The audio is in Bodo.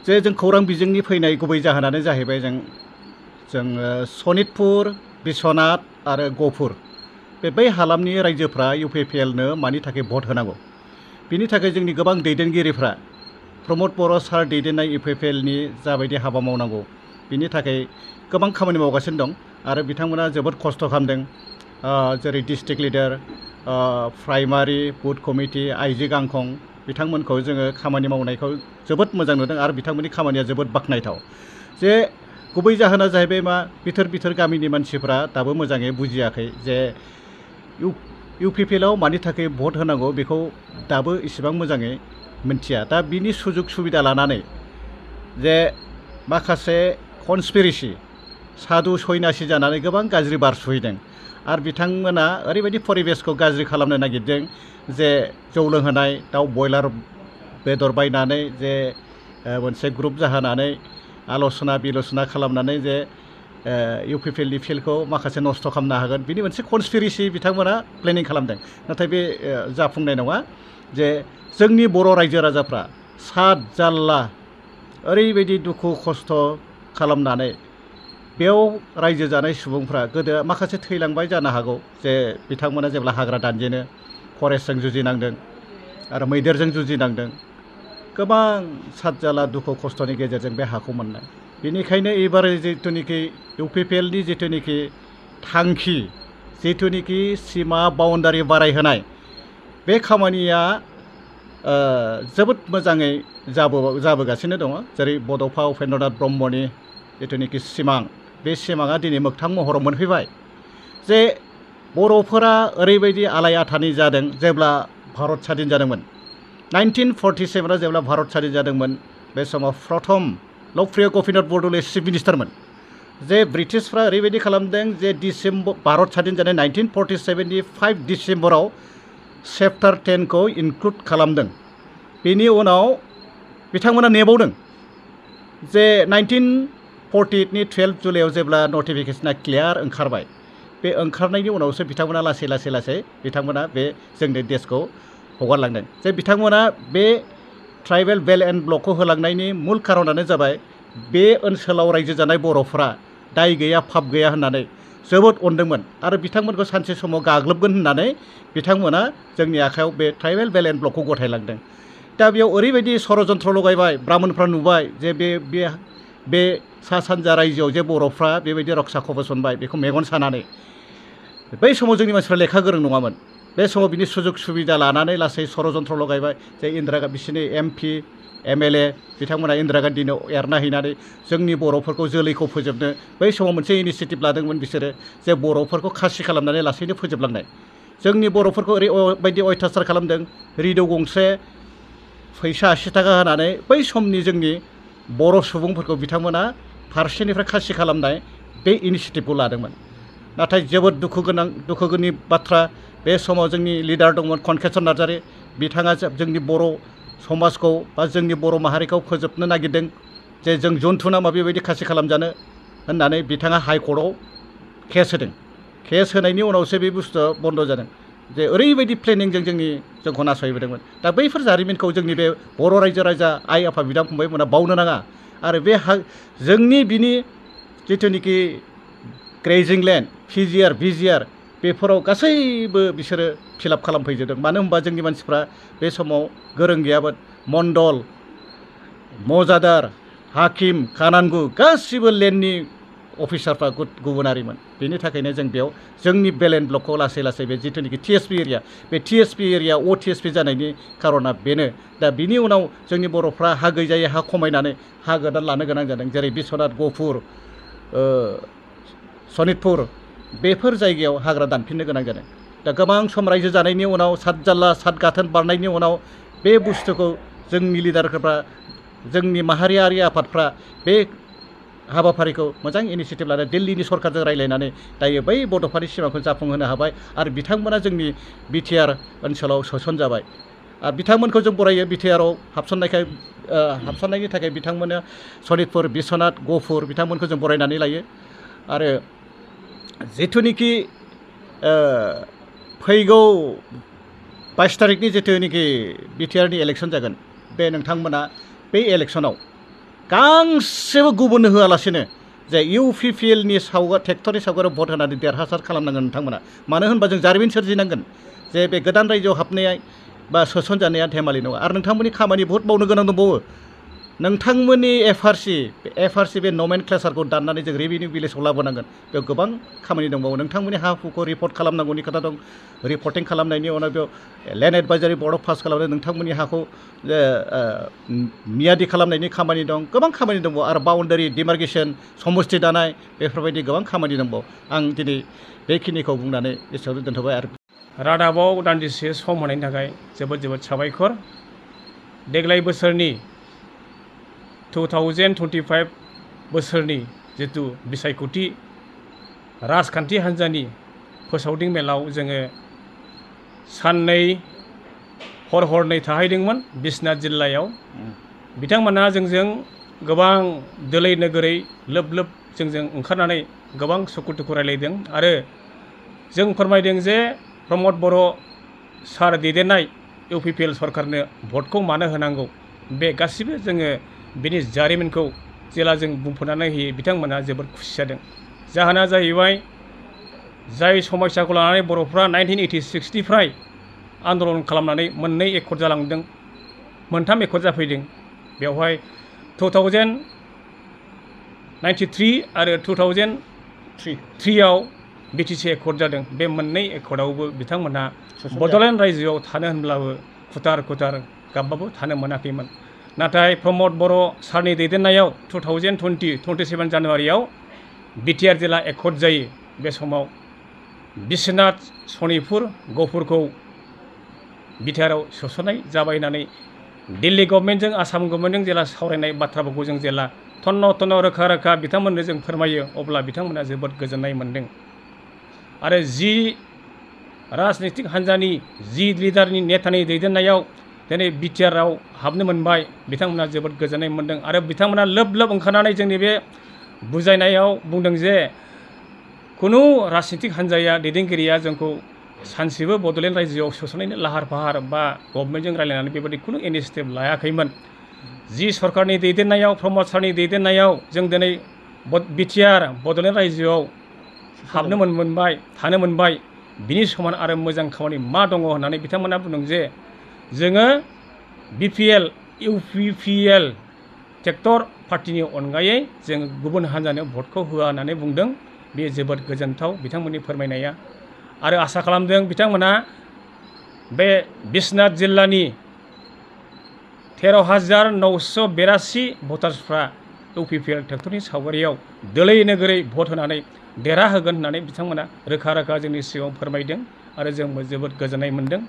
जे जों खौरां बिजोंनि फैनाय गुबै जाहोनानो जाहैबाय जों सनितपुर बिश्वनाथ आरो गहपुर बै हालामनि रायजोफ्रा UPPLनो मानि थाखाय भट होनांगौ बिनि थाखाय जोंनि गोबां दैदेनगिरिफ्रा प्रमद बर' सार दैदेननाय UPPLनि जाबायदि हाबा मावनांगौ बिनि थाखाय गोबां खामानि मावगासिनो दं आरो बिथांमोना जोबोद खस्थ' खालामदों जेरै डिस्ट्रिक्ट लिडार प्राइमारि बुथ कमिटि आइजो गांखं बिथांमोनखौ जोङो खामानि मावनायखौ जोबोद मोजां नुदों आरो बिथांमोननि खामानिया जोबोद बाख्नायथाव जे गुबै जाहोना जाहैबाय मा बिथोर गामिनि मानसिफ्रा दाबो मोजाङै बुजियाखै जे UPPLआव मानि थाखाय भट होनांगौ बेखौ दाबो इसेबां मोजाङै मिन्थिया दा बिनि सुजुग सुबिदा लानानै जे माखासे कनस्पिरेसि साधु सयनासि जानानै गोबां गाज्रि बार सुहैदों आरो बिथांमोना ओरैबायदि परिबेसखौ गाज्रि खालामनो नागिरदों जे जौ लोंहोनाय दाउ बयलार बेदर बायनानै जे मोनसे ग्रुप जाहोनानै आल'सना बिल'सना खालामनानै जे UPPLनि फिल्डखौ माखासे नस्थ' खालामनो हागोन बिनि मोनसे कनस्पिरेसि बिथांमोना प्लेनिं खालामदों नाथाय बे जाफुंनाय नङा जे जोंनि बर' रायजो राजाफ्रा सात जाल्ला ओरैबायदि दुखु खस्थ' खालामनानै बेयाव रायजो जानाय सुबुंफ्रा गोदो माखासे थैलांबाय जानो हागौ जे बिथांमोना जेब्ला हाग्रा दानजेनो फरेस्टजों जुजिनांदों आरो मैदेरजों जुजिनांदों गोबां सात जाल्ला दुखु खस्थ'नि गेजेरजों बे हाखौ मोननाय बेनिखायनो एबार जिथुनिखि UPPLनि जिथुनिखि थांखि जिथुनिखि सिमा बाउन्डारि बारायहोनाय बे खामानिया जोबोद मोजाङै जाबोगासिनो दङ जेरै बड'फा उपेन्द्रनाथ ब्रह्मनि जिथुनिखि सिमां बे सिमाङा दिनै मोगथां महराव मोनफैबाय जे बर'फोरा ओरैबायदि आलाय आथानि जादों जेब्ला भारत स्वाधीन जादोंमोन 1947आव जेब्ला भारत स्वाधीन जादोंमोन बे समाव प्रथम लकप्रिय गपिनाथ बरदलै चिफ मिनिस्टारमोन जे ब्रिटिशफ्रा ओरैबायदि खालामदों जे भारत स्वाधीन जानाय 1947नि 5 डिसेम्बराव चेप्टार 10खौ इनक्लुड खालामदों बेनि उनाव बिथांमोना नेबावदों जे 1948नि 12 जुलाइआव जेब्ला नटिफिकेसना क्लियार ओंखारबाय बे ओंखारनायनि उनावसो बिथांमोना लासै बिथांमोना बे जोंनि देशखौ हगारलांदों जे बिथांमोना बे ट्राइबेल बेल्ट एन्ड ब्लकखौ होलांनायनि मुल खारनानो जाबाय बे ओनसोलाव रायजो जानाय बर'फोरा दाय गैया फाब गैया होननानै जोबोद अनदोंमोन आरो बिथांमोनखौ सानसे समाव गाग्लोबगोन होननानै बिथांमोना जोंनि आखायाव बे ट्राइबेल बेल्ट एन्ड ब्लकखौ गथायलांदों दा बेयाव ओरैबायदि षड़यन्त्र लगायबाय ब्राह्मणफ्रा नुबाय जे बे सा सानजा रायजोआव जे बर'फ्रा बेबायदि रक्षा कवच मोनबाय बेखौ मेगन सानानै बै समाव जोंनि मानसिफ्रा लेखा गोरों नङामोन बे समाव बिनि सुजुग सुबिदा लानानै लासै षड़यन्त्र लगायबाय जे बिसोरनि MP MLA बिथांमोना इन्दिरा गान्धीनो एरना हैनानै जोंनि बर'फोरखौ जोलैखौ फोजोबनो बै समाव मोनसे इनिसियेटिभ लादोंमोन बिसोरो जे बर'फोरखौ खासि खालामनानै लासैनो फोजोबलांनाय जोंनि बर'फोरखौ ओरैबायदि अयथासार खालामदों रिदौ गंसे फैसा 80 थाखा होनानै बै समनि जोंनि बर' सुबुंफोरखौ बिथांमोना फारसेनिफ्राय खासि खालामनाय बे इनिसियेटिभखौ लादोंमोन नाथाय जोबोद दुखुगोनांनि बाथ्रा बे समाव जोंनि लिडार दंमोन खनकेसर नार्जारी बिथाङा जोंनि बर' समाजखौ बा जोंनि बर' माहारिखौ फोजोबनो नागिरदों जे जों जन्थु नामा बेबायदि खासि खालामजानो होननानै बिथाङा हाइकर्टआव केस होदों केस होनायनि उनावसो बे बुस्थुआ बन्द जादों जे ओरैबायदि प्लेनिंजों जोंखौ नासयबोदोंमोन दा बैफोर जारिमिनखौ जोंनि बे बर' रायजो राजा आइ आफा बिदा फंबायमोना बावनो नाङा आरो बे जोंनि बिनि जिथुनिखि ग्रेजिं लेन्ड VGR बेफोराव गासैबो बिसोरो फिलाप खालामफैजोबदों मानो होनबा जोंनि मानसिफ्रा बे समाव गोरों गैयामोन मण्डल मौजादार हाकिम कानानगु गासिबो लेन्डनि अफिसारफ्रा गुबुनारिमोन बेनि थाखायनो जों बेयाव जोंनि बेल्ट एन्ड ब्लकखौ लासै बे जिथुनिखि TSP एरिया बे TSP एरिया OTSP जानायनि खारना बेनो दा बिनि उनाव जोंनि बर'फ्रा हा गैजायै हा खमायनानै हा गोदान लानो गोनां जादों जेरै बिश्वनाथ गहपुर सनितपुर बेफोर जायगायाव हाग्रा दानफिननो गोनां जादों दा गोबां सम रायजो जानायनि उनाव सात जाल्ला सात गाथोन बारनायनि उनाव बे बुस्थुखौ जोंनि लिडारफ्रा जोंनि माहारियारि आफादफ्रा बे हाबाफारिखौ मोजां इनिसियेटिभ लानानै दिल्लीनि सरकारजों रायलायनानै दायो बै बड'फानि सिमाखौ जाफुंहोनो हाबाय आरो बिथांमोना जोंनि BTR ओनसोलाव सोसनजाबाय आरो बिथांमोनखौ जों बरायो BTRआव हाबसननायनि थाखाय बिथांमोना सनितपुर बिश्वनाथ गहपुर बिथांमोनखौ जों बरायनानै लायो आरो जिथुनिखि फैगौ 22 तारिखनि जिथुनिखि BTRनि इलेक्सन जागोन बे नोंथांमोना बे इलेक्सनाव गांसेबो गुबुननो होआलासिनो जे UPPLनि ट्रेक्टरनि सावगारियाव भट होनानै देरहासार खालामनांगोन नोंथांमोना मानो होनबा जों जारिमिन सोरजिनांगोन जे बे गोदान रायजोआव हाबनाया बा सोसनजानाया धेमालि नङा आरो नोंथांमोननि खामानि बहुद मावनो गोनां दंबावो नोंथांमोननि FRC बे नमेनक्लेचारखौ दाननानै जों रेभिनिउ भिलेजाव लाबोनांगोन बेयाव गोबां खामानि दंबावो नोंथांमोननि हा हुखौ रिपर्ट खालामनांगौनि खोथा दं रिपर्टिं खालामनायनि उनाव बेयाव लेन्ड एडभाइजारि बर्डआव पास खालामनाय नोंथांमोननि हाखौ मियादि खालामनायनि खामानि दं गोबां खामानि दंबावो आरो बाउन्डारि डिमार्केसन समस्ति दानाय बेफोरबायदि गोबां खामानि दंबावो आं दिनै बेखिनिखौ बुंनानै एसेयावनो दोनथ'बाय आरो रादाबाव दान्दिसे सम होनायनि थाखाय जोबोद जोबोद साबायखर देग्लाय बोसोरनि 2025 बोसोरनि जितु बिसायख'थि राजखान्थि हान्जानि फोसावदिं मेलाव जोङो साननै हरनै थाहैदोंमोन बिश्वनाथ जिल्लायाव बिथांमोना जोंजों गोबां दोलै नोगोरै लोब लोब जोंजों ओंखारनानै गोबां सुखु दुखु रायलायदों आरो जों फोरमायदों जे प्रमद बर' सार दैदेननाय UPPL सरकारनो भटखौ मानो होनांगौ बे गासिबो जोङो बेनि जारिमिनखौ जेला जों बुंफोरनानै होयो बिथांमोना जोबोद खुसि जादों जाहोना जाहैबाय जाय समस्याखौ लानानै बर'फ्रा 1986 निफ्राय आन्दलन खालामनानै मोननै एकर्ड जालांदों मोनथाम एकर्ड जाफैदों बेवहाय 2093 आरो 2003 आव BTC एकर्ड जादों बे मोननै एकर्डआवबो बिथांमोना बड'लेण्ड रायजोआव थानो होनब्लाबो खुथार गाबबाबो थानो मोनाखैमोन नाथाय प्रमद बर' सारनि दैदेननायाव 27 जानुवारियाव BTR जिल्ला एकर्ड जायो बे समाव बिश्वनाथ सनितपुर गहपुरखौ बिटिआरआव सोसननाय जाबाय होननानै दिल्ली गभर्नमेन्टजों आसाम गभर्नमेन्टजों जेला सावरायनाय बाथ्राफोरखौ जों जेला थन्न रोखा रोखा बिथांमोननो जों फोरमायो अब्ला बिथांमोना जोबोद गोजोननाय मोनदों आरो जि राजनितिक हान्जानि जि लिडारनि नेतानि दैदेननायाव दिनै बिटिआरआव हाबनो मोनबाय बिथांमोना जोबोद गोजोननाय मोनदों आरो बिथांमोना लोब लोब ओंखारनानै जोंनि बे बुजायनायाव बुंदों जे खुनु राजनितिक हान्जाया दैदेनगिरिया जोंखौ सानसेबो बड'लेण्ड रायजोआव सोसननायनि लाहार फाहार बा गभर्नमेन्टजों रायलायनानै बेबायदि खुनु इनिशिएटिभ लायाखैमोन जि सरकारनि दैदेननायाव प्रमद सारनि दैदेननायाव जों दिनै बिटिआर बड'लेण्ड रायजोआव हाबनो मोनबाय थानो मोनबाय बिनि समान आरो मोजां खामानि मा दङ होननानै बिथांमोना बुंदों जे जोङो UPPL ट्रेक्टर पार्टिनि अनगायै जों गुबुन हान्जानो भटखौ होआ होननानै बुंदों बे जोबोद गोजोनथाव बिथांमोननि फोरमायनाया आरो आसा खालामदों बिथांमोना बे बिश्वनाथ जिल्लानि 13,982 भटार्सफ्रा UPPL ट्रेक्टरनि सावगारियाव दोलै नोगोरै भट होनानै देरहाहोगोन होननानै बिथांमोना रोखा रोखा जोंनि सिगाङाव फोरमायदों आरो जोंबो जोबोद गोजोननाय मोनदों।